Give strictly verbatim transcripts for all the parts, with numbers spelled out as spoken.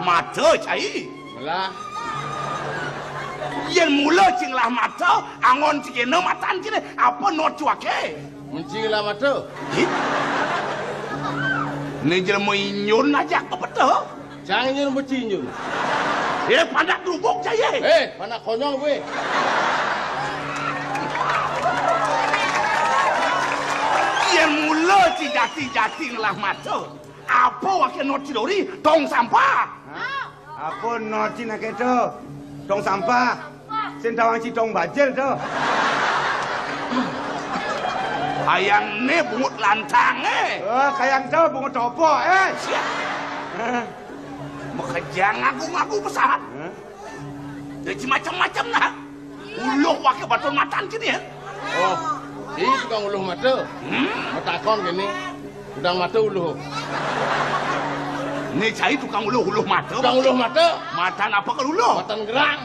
Mata, cai. Melah. Yén mula ci ngelah mata, anggon ci kéné matan ciné, apa not ci waké? Mun ci ngelah mata. Ih. Né jelema injun ajak kepeta. Cang injun, beci injun. Eh, pandak drubuk cai. Eh, pandak konyol gue. Yén mula ci jati-jati ngelah mata. Apa waké not ci duri? Tong sampah. Hah? Apa not ci nak kéto? Tong sampah. Sing tawang ci tong bajil to. Ayang né bungut lantangé. Oh, kayang to bungut topo, eh. Siap. Hah? Makejang ngaku-ngaku besar. Hah? Dadi macam-macam nah. Uluh waké batur matan kini ya. Oh, ini tukang uluh mata. Hmm? Matakon kini. Udang mata uluh. Né cai tukang uluh, uluh mata. Tukang uluh mata. Matan apa kalau uluh? Matan gerang.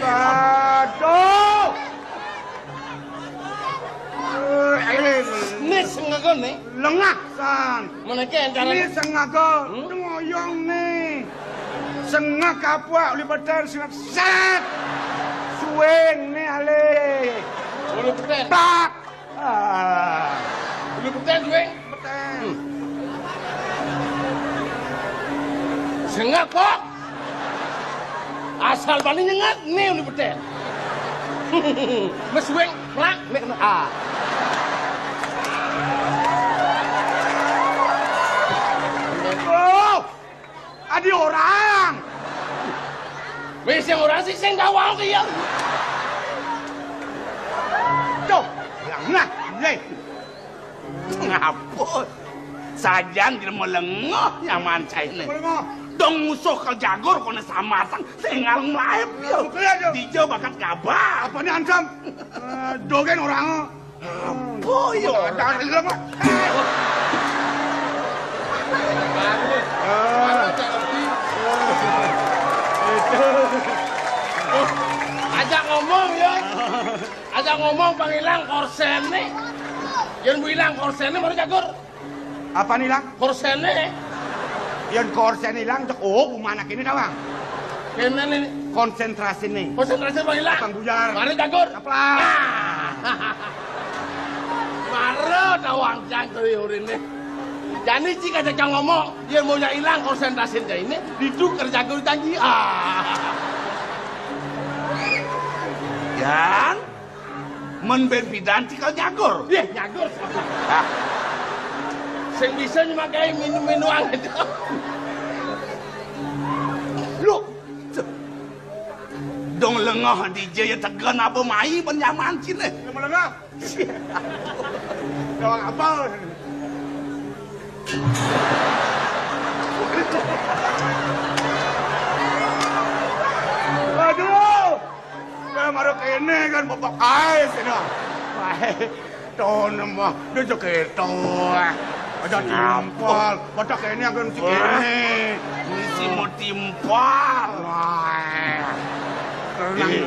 Aduh. Eh, eh, né sengaga né. Lengah san. Menéké cara né sengaga. Hmm? Ngoyong né. Sengak kapuak uli beten sengak set. Suwing né alih. Uli beten. Tak. Ah. Uli beten suwing. Beten. Hmm. Sengak kok. Asal bani nyengat né uli beten. Mesuwing plak né kena ah. Oh, adi orang. Wis sing orang sih sing dawang sih ya. Tuh, yang nah, leh. Ngapa? Sajan jelema lengoh nyaman cainé. Lengoh. Dong musuh ke jagur koné samatan sing ngaleng laib ya. Betul ya, Jo. Dija bakat gabah. Apa né ancam? Eh, dogén orang. Apa ya? Ada jelema. Ajak ngomong ya. Aja ngomong pang ilang korséné. Yén bu ilang korséné baru jagur. Apa ilang? Korséné. Yén korsén ilang cék oh bu mana kéné tawang. Kéné né. Konsentrasiné. Konsentrasi pang ilang. Pang buyar. Baru jagur. Apa? Nah. Baru tawang cang tadi uriné. Jani cik aja cang ngomong, yén mau ilang konsentrasiné ini ditukar jagur janji. Ah. Yan, mén bén pidan tikel nyagur. Yéh, nyagur. Hah? Sing bisa nyemakai minum-minuman itu. Lu, dong lengoh dija ya tegan apa mai ben nyaman cine. Lengoh-lengoh. Gawang apa? Aduh. Kalau maruk ini kan bapak kais ini. Wah, tuh nembah dia jogeto. Ada timpal, pada kene kan si kene. Misi mau timpal. Wah. Tenang. Eh,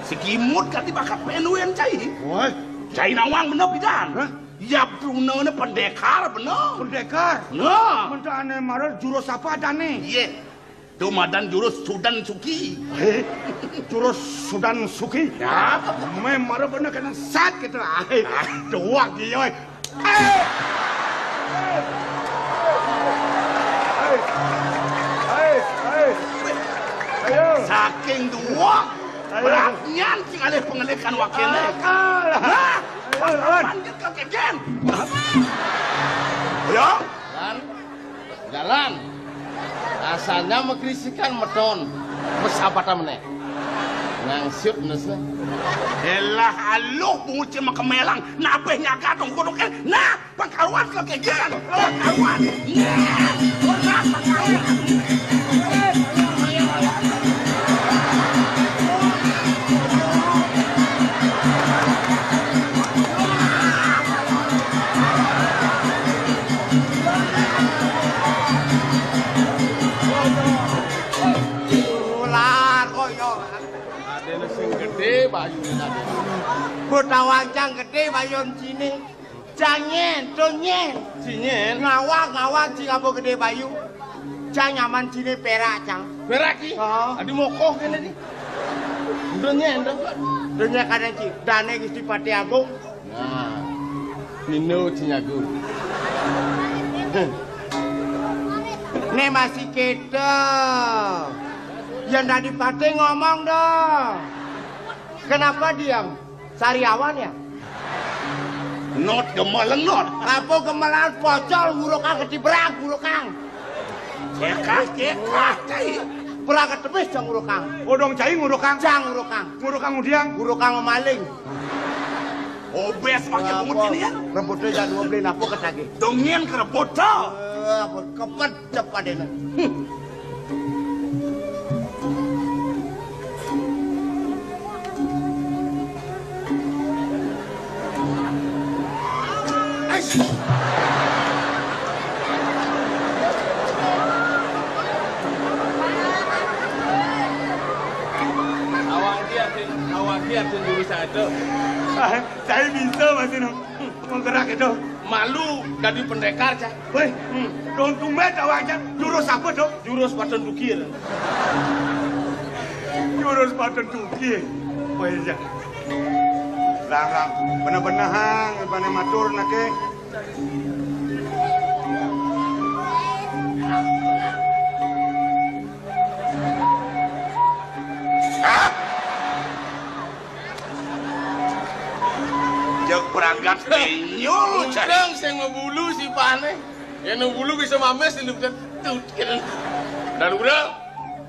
si Kimut kati bakat penuen cai. Wah. Cai nawang bener pidan. Hah? Ya, punane pendekar bener. Pendekar? Ya. Mentane marel jurus apa adane? Iya. Tuh madan jurus Sudan Suki. Eh, jurus Sudan Suki? Ya. Memang bener kena sat gitu. Ah, dua gila. Eh! Eh! Eh! Eh! Ayo. Saking dua. Ayo. Beratnya sing alih pengelikan wakilnya. Akal. Hah? Ayo, ayo. Panggil ke Kegen. Ayo. Lan, jalan. Asalnya magrisikan meton. Mesabata meneh. Ngangsut nese. Elah aluh bungut cil makemelang. Napeh nyaga dong kuduke. Nah, pengkaruan ke Kegen. Pengkaruan. Nah, pengkaruan. Ular koyo. Adene sing gedhe bayune adene. Kota Wancang gedhe bayun sini. Cang nyén, to nyén. Ci nyén. Ngawag, ngawag, ci ngaba gedé bayu. Cang nyaman ciné pérak, cang. Pérak, ci? Heeh. Adi mokoh kéné, di. To nyén, to. To nyén kadén, ci. Dané Gusti Patih Agung. Nah, pina ci nyagu. Né masih kéto. Yang dadi patih ngomong dong. Kenapa diam? Sariawan ya? Not gemelengot. Apa gemelan pocol ngurukang ketibrang ngurukang. Cekah, cekah, cai. Peragat tebis cang ngurukang. Odong cai ngurukang. Cang ngurukang. Ngurukang udiang. Ngurukang maling. Obes pakai pungut ini ya. Rembutnya jangan dua beli napo ketagih. Dongin kerebut tuh. Eh, apa kepet cepadena. Hmm. Awak dia, Tin. Awak dia, Tin, dulu satu. Ah, saya bisa, Mas Inu. Menggerak itu. Malu jadi pendekar, Cak. Wéh, hmm, dong tumbén tawang, Cang. Jurus apa, Dok? Jurus paten tukir. Jurus paten tukir. Wéh, Cang. Larang, bener-bener hang, pané matur naké. Jek berangkat tinyul, Cang. Udang sing mabulu si pané. Yén bulu bisa mames, ini bukan tut, gitu. Dan udah,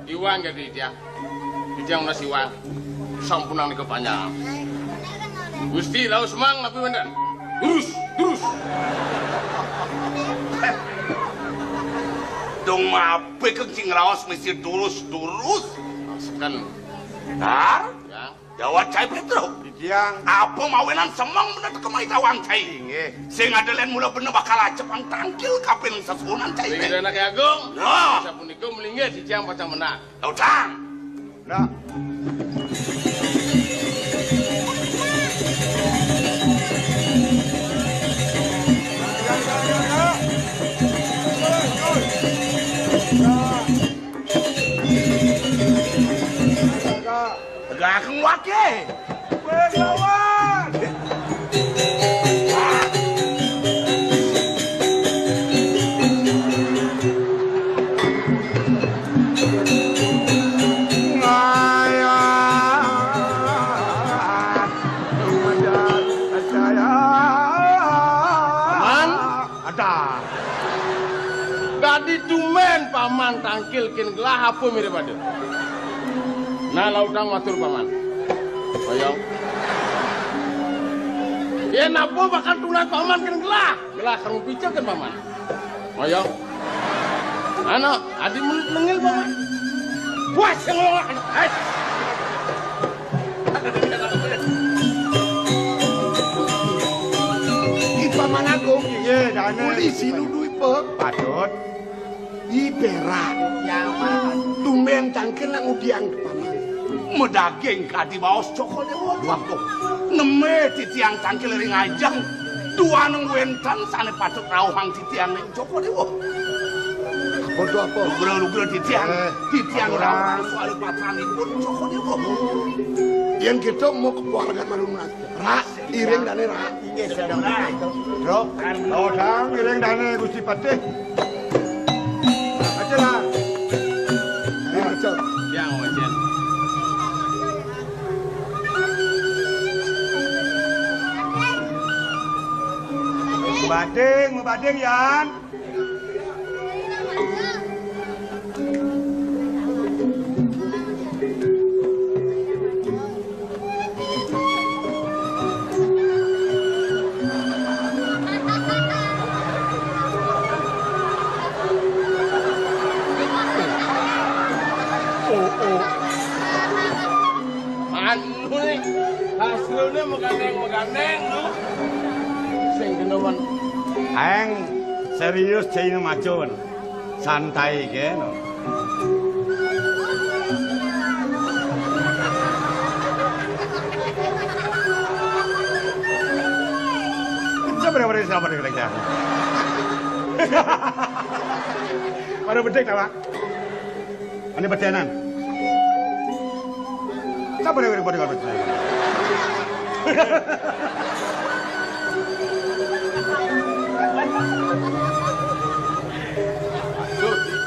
iwang jadi dia. Titiang udah siwang. Sampunang di kepanjang. Gusti, laus mang, tapi bener. Terus, terus. Dong mape ke cing raos mesti terus, terus. Kan. Dar? Ya. Jawab cai Pétruk. Titiang. Apa mawinan semeng bener teka mai tawang cai? Inggih. Sing ada lén mula bener bakal acep ang tangkil kaping sesuunan cai. Sing ada anak agung. Nah. Sapunika melinggih titiang pacang menang. Lautang. Nah. Tegakang waké. Wéh, lawan. Aman. Ada. Dadi tumbén Paman tangkil kén gelah apa mirip ada? Nah, lautang matur Paman. Oyong. Yén apa bakal tumbén Paman kén gelah? Gelah kamu pica kén Paman. Oyong. Ana, adi men-, nengil Paman. Puas yang lo. Eh. I Paman Agung. Iya, dana. Polisi nuduh ipe. Patut. I pérak. Tumbén tangkil nang udiang, Paman. Medaging kadi baos Cokor Déwa. Waduh. Nembe titiang tangkil ring ajeng. Duaning wénten sané patut rauhang titiang ring Cokor Déwa. Apa to apa? Lugra-lugra titiang. Eh, titiang ora soal patranipun Cokor Déwa. Yén kita mau keluarga malu melas. Rak, iring dané, Rak. Inggih, sedeng. Rok. Lodang, iring dané, Gusti Patih. Aja lah. Ayo, aja. Ya, aja. Bading, bading, Yan. Oh, oh. Anu nih, hasilnya megandeng-megandeng lu. Sing denemen. Aéng serius cai nu macun. Santai ké no. Bener-bener selamat, kira-kira. Pada bedek ta, Pak? Ane bedenan. Sapa ning pada.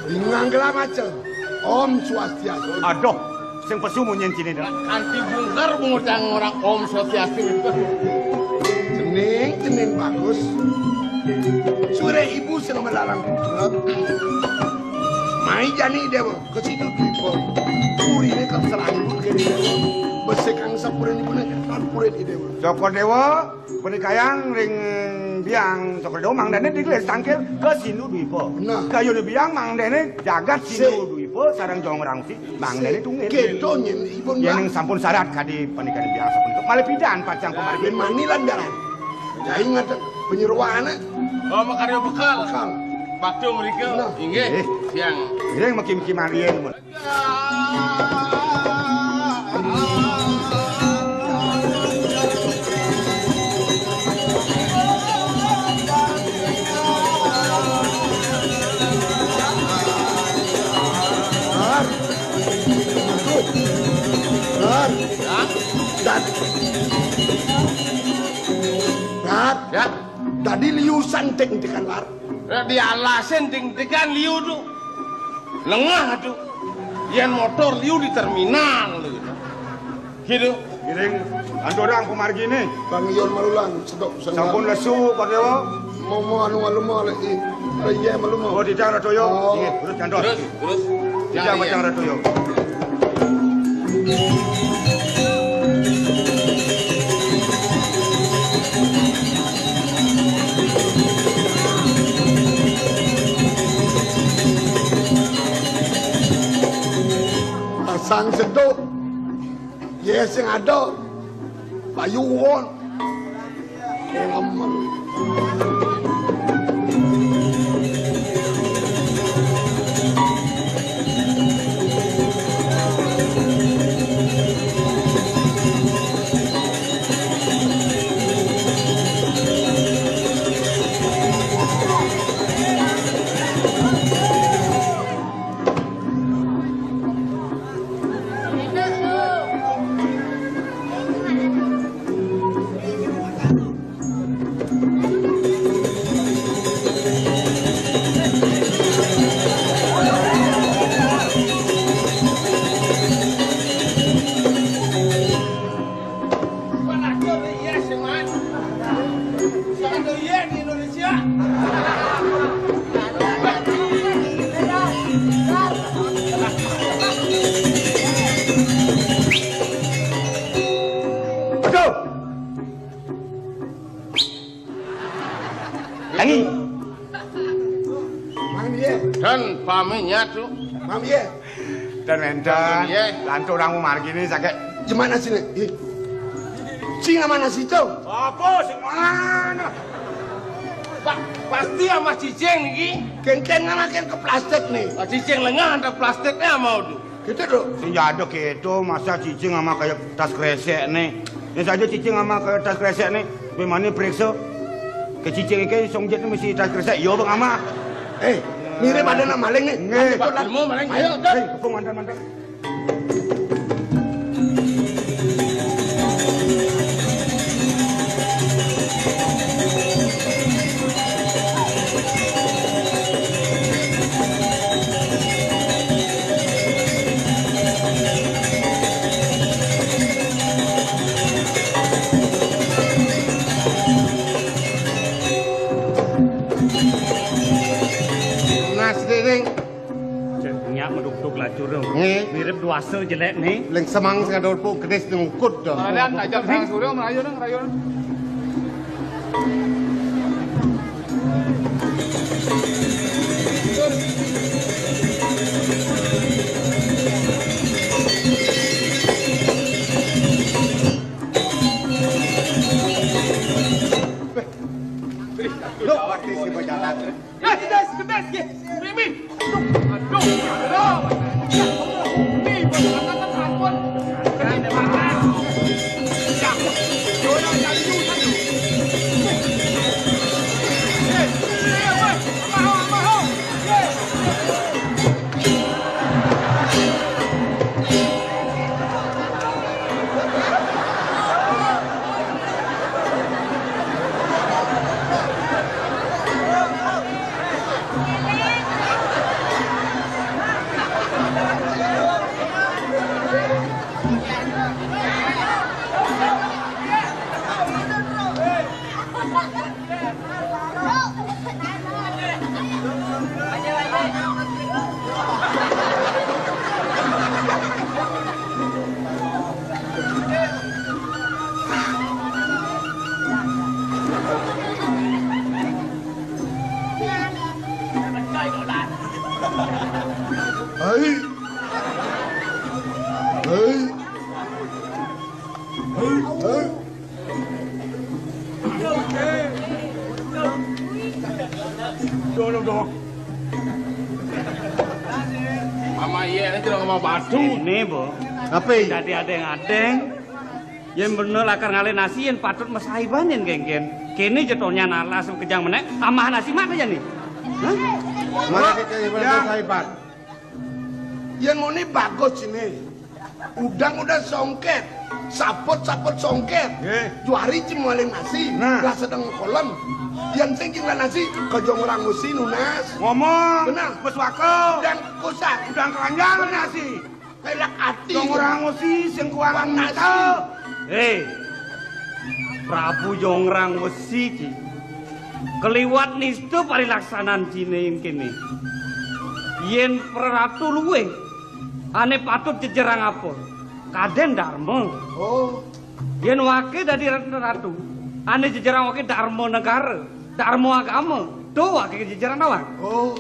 Bingung kelamaan. Om Swastiastu. Aduh, sing pesu munyin sini dah. Kanti bungkar ngucap orang Om Swastiastu. Jeneng, jeneng bagus. Sore ibu sing melarang. Mai jani Dewa, ke situ Dwipa. Purine kok seranggut kene. Besekang sapurine ibune, lan purine Dewa. Cokor Dewa, penikayang ring biang Cokor Dewa, mangdane digelis tangkil ke Sindu Dwipa. Nah. Kayune biang mangdane jagat Sindu Dwipa sareng Jong Rangsi, mangdane tungkil. Keto nyen ipun, Mbah. Yen sampun sarat kadi penikayang biang sampun. Malih pidan pacang pamargi. Mani lan jalan. Jai ngaten penyeruane. Oh, makarya bekal. Bekal. Bakti mriki. Nah. Inggih, siang. Nggih, meki-meki mawon. Rat. Rat. Rat. Ya. Dadi liu santing tekan lar. Rat, di alasan ting-tingan liu tu. Lengah tu. Yen motor liu di terminal gitu. Gitu. Giring, andorang pamargine. Bang Ion malulang, sedok, sedok. Sampun lesu, Pak Dewa. Mau, mau anu malu mau lek i. Lek iya malu mau. Oh, tidak ada toyo. Oh. Nggih, terus kantor. Terus, terus. Tidak macam ada toyo. Pasang sedok. Yes, sing ada. Payu won. Ngomong. Aduh. Tangi. Mang ye. Dan pami nyatu. Pami ye. Dan wenten. Iya. Lantur orang margine sakit. Gimana sih, nih? Ih. Sing mana sih, Cong? Apa sing mana? Pak, pasti sama cicing niki. Kengkeng mana ke plastik nih? Ah, cicing lengah ada plastiknya mau tuh. Gitu tuh. Sing jaduk gitu, masa cicing sama kayak tas kresek nih. Ini saja cicing sama kayak tas kresek nih. Memangnya periksa? Ke cicing iki song jet mesti tas kresek. Yo, Bang Ama. Eh, mirip ada nama maling nih. Nggih. Pak, ilmu maling. Ayo, Cok. Hei, kepung mantan-mantan. Mas Dering. Cek nyak meduk-duk lacur dong. Nggih. Mirip duasa jelek nih. Ling semang sing ada urpuk gedis nungkut dong. Melayan, ajak sang surya melayu dong, rayu dong. Loh, artis si pejalan. Eh, gedes, gedes, nggih. Mimi. Aduh, aduh, aduh. Mimi, buat anak-anak ampun. Berani banget. Ya, doyan dari dulu satu. Hei. Hei. Hei. Hei. Duh, duh, duh. Ama iya ini tidak sama batu. Ini, Bu. Apa ini? Dadi adeng-adeng. Yén bener lakar ngalih nasi, yén patut masaiban yén kénkén. Kéné jetonnya nalas kejang menék, amah nasi mak aja nih. Hah? Mana kita ibarat masaiban? Yén muni bagus ini. Udang udah songkét, saput-saput songkét. Nggih. Juari ci maling nasi, nah. Lah sedeng kolem. Yén sing jinglah nasi, kejong orang usi nunas. Ngomong. Benar. Wis wakel. Udang kusak. Udang keranjang nasi. Pelak ati. Dong orang usi sing kuang nasi. Hei, Prabu Jongrang Wesi ki. Keliwat nista parilaksanan ciné kéné. Yén praratu luwih, ané patut jejerang apa? Kadén Darma. Oh. Yén waké dadi ratu, ané jejerang waké Darma Negara, Darma Agama. Tuh waké jejerang tawang. Oh.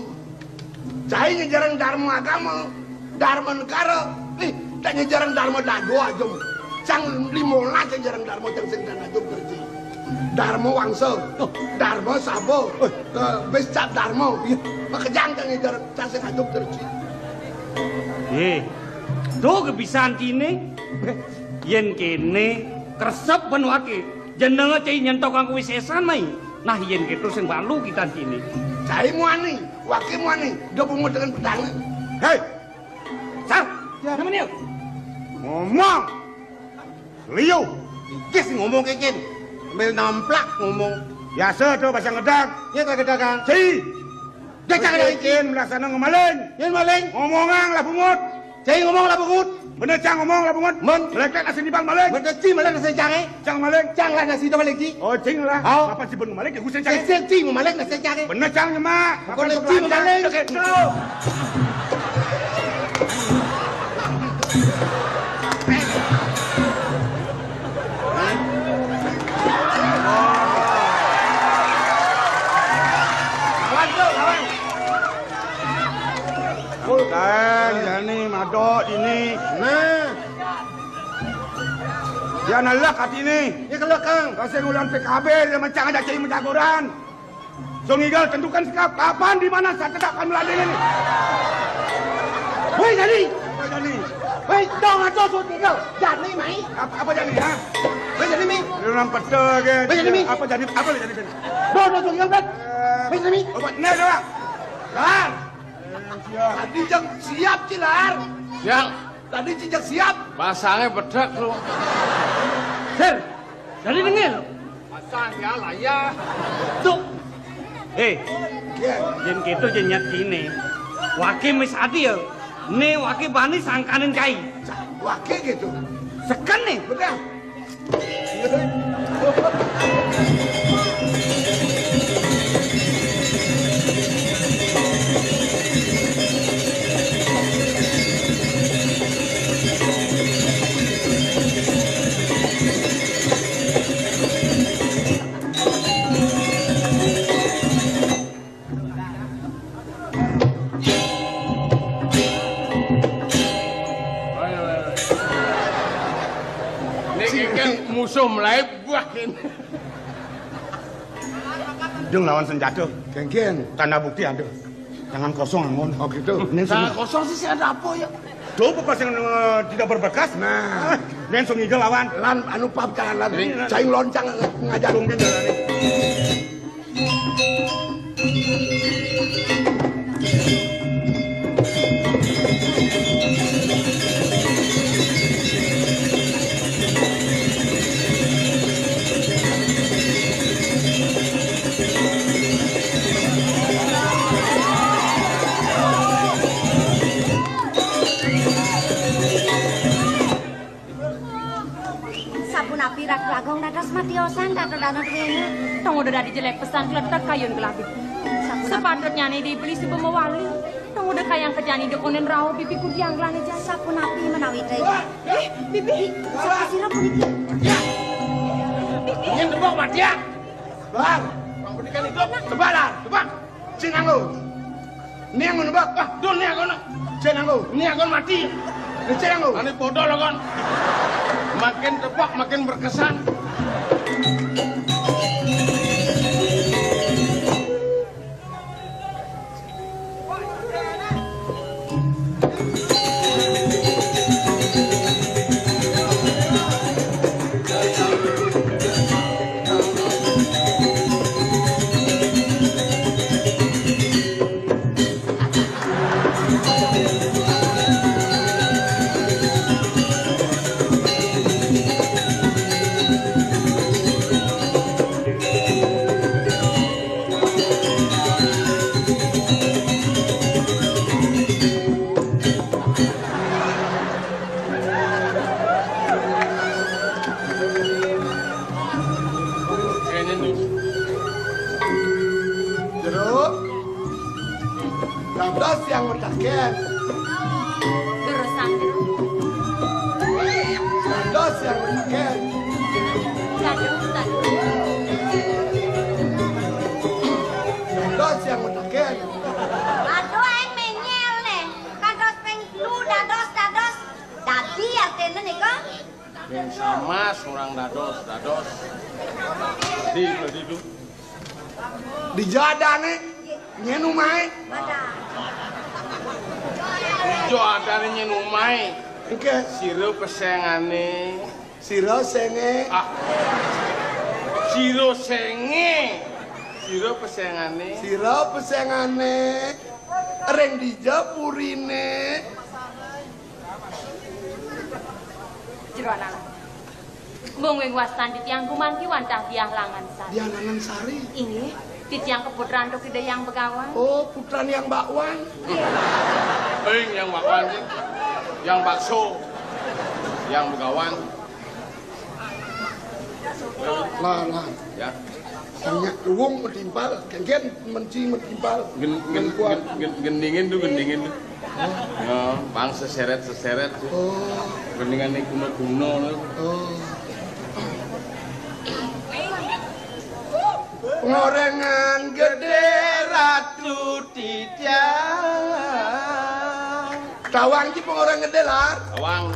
Cai ngejarang Dharma Agama, Dharma Negara. Ih, tak ngejarang Dharma Dado aja. Cang limolas ngejarang Dharma cang sing dan aja kerja. Dharma Wangsa, Dharma Saba, eh, wis cap Dharma. Makejang cang ngejarang cang sing aja kerja. Eh, tuh kebisan kini. Yén kéné kresep ben waké. Jenengé cai nyentok kang kuwi sésan mai. Nah, yén kéto sing balu kita kini. Cai muani, waké muani, do bungut dengan pedang. Hei. Sar, ya. Nama dia? Ngomong. Liu. Iki sing ngomong kékén. Sambil namplak ngomong. Biasa to bahasa ngedag. Ya tak kedagang. Si. Dia cakap lagi. Kékén melaksana ngemaling. Yang maling. Ngomongan lah bungut. Cai ngomong lah bungut. Bener cang ngomong lah bungut. Men. Leket asin dibal maling. Bener ci maling nasi cang eh. Cang maling. Cang lah nasi dah maling ci. Oh, cing lah. Oh. Apa sih ben maling? Aku sing cang. Sing ci maling nasi cang eh. Bener cang nyemak. Bukan ci maling. Cek itu. Lawan tu, lawan. Kan, jani madok ini. Nah. Dia nalak hati ini. Dia kelak, Kang. Kasih ngulang P K B, dia mencang ada cai menjagoran. Song Igal, tentukan sikap. Kapan, di mana saya tegakkan meladeni ini? Hei, jani. Apa jani? Hei, dong aja Song Igal. Jani, mai. Apa, apa jani, ha? Hei, jani, mi. Dia orang peta ke. Hei, jani, mi. Apa jani? Apa jani? Dong, dong, Song Igal, bet. Eh, hei, jani, mi. Obat, nah, doang. Lar. Tadi cang siap, Cilar. Siap. Tadi cicak siap. Pasangnya bedek lu. Sir, jadi dengil. Pasang ya lah ya. Tuh. Eh, yén kéto jeneng ciné. Waké mis adi ya. Né waké bani sangkanin cai. Waké gitu. Seken né. Bener. Ini kan musuh melayu buah ini. Dia ngelawan senjata. Kénkén. Tanda bukti ada. Tangan kosong angon. Oh gitu. Ini tangan kosong sih, ada apa ya? Tuh bekas yang eh, tidak berbekas. Nah, dan Song Igal lawan. Lan anu pap jangan lan. Ini, nah. Cai loncang ngajak. Tungguin jalan ini. Sapunapi Ratu Agung dados matiosan, Ratu Danu Dwina? Tong udah dadi jelek pesan kletek kayun gelabih. Sapunapi. Sepatutnya nih dibeli sebelum mewali. Tong udah kayang kejani dekonen rauh bibi kudiang gelane jan. Sapunapi menawi teh. Eh, bibi, sapa sira puniki? Ya. Bibi. Ingin tembok mati ya. Bang, bang pendidikan hidup. Coba lah, coba. Cing anggo. Ini yang menebak. Wah, dun nih anggo. Cen anggo. Ini akan mati. Ini cen anggo. Ini bodoh lo kon. Makin tepak makin berkesan. Jero. Dados yang metaken. Durusang, Jero. Dados yang metaken. Dados, dados. Dados yang metaken. Aduh, aing menyel nih. Kados ping telu dados, dados. Dadi artine nika? Yang sama seorang dados, dados. Di, di itu. Di jadane nyenu mae. Jadane nyenu mae. Oke. Sira pesengane. Sira senge. Ah. Sira senge. Sira pesengane. Sira pesengane. Ring dija purine. Jero anak. Mung wing wastan titiang gumanti wantah Diah Langan Sari. Diah Langan Sari. Inggih, titiang keputran Tuk Ida Yang Begawan. Oh, putran Yang Bakwan. Ing Yang Bakwan, Yang Bakso, Yang Begawan. Lah, lah. Ya. Tanya luwung metimpal, kengken menci metimpal. Gen-, gen-, gen-, gen-, gendingin tuh, gendingin tuh. Ya, pang seseret-seseret tuh. Oh. Gendingan nih kuno-kuno tuh. Oh. Pengorengan gede Ratu Titiang. Tawang ki pengoreng gede, Lar. Tawang.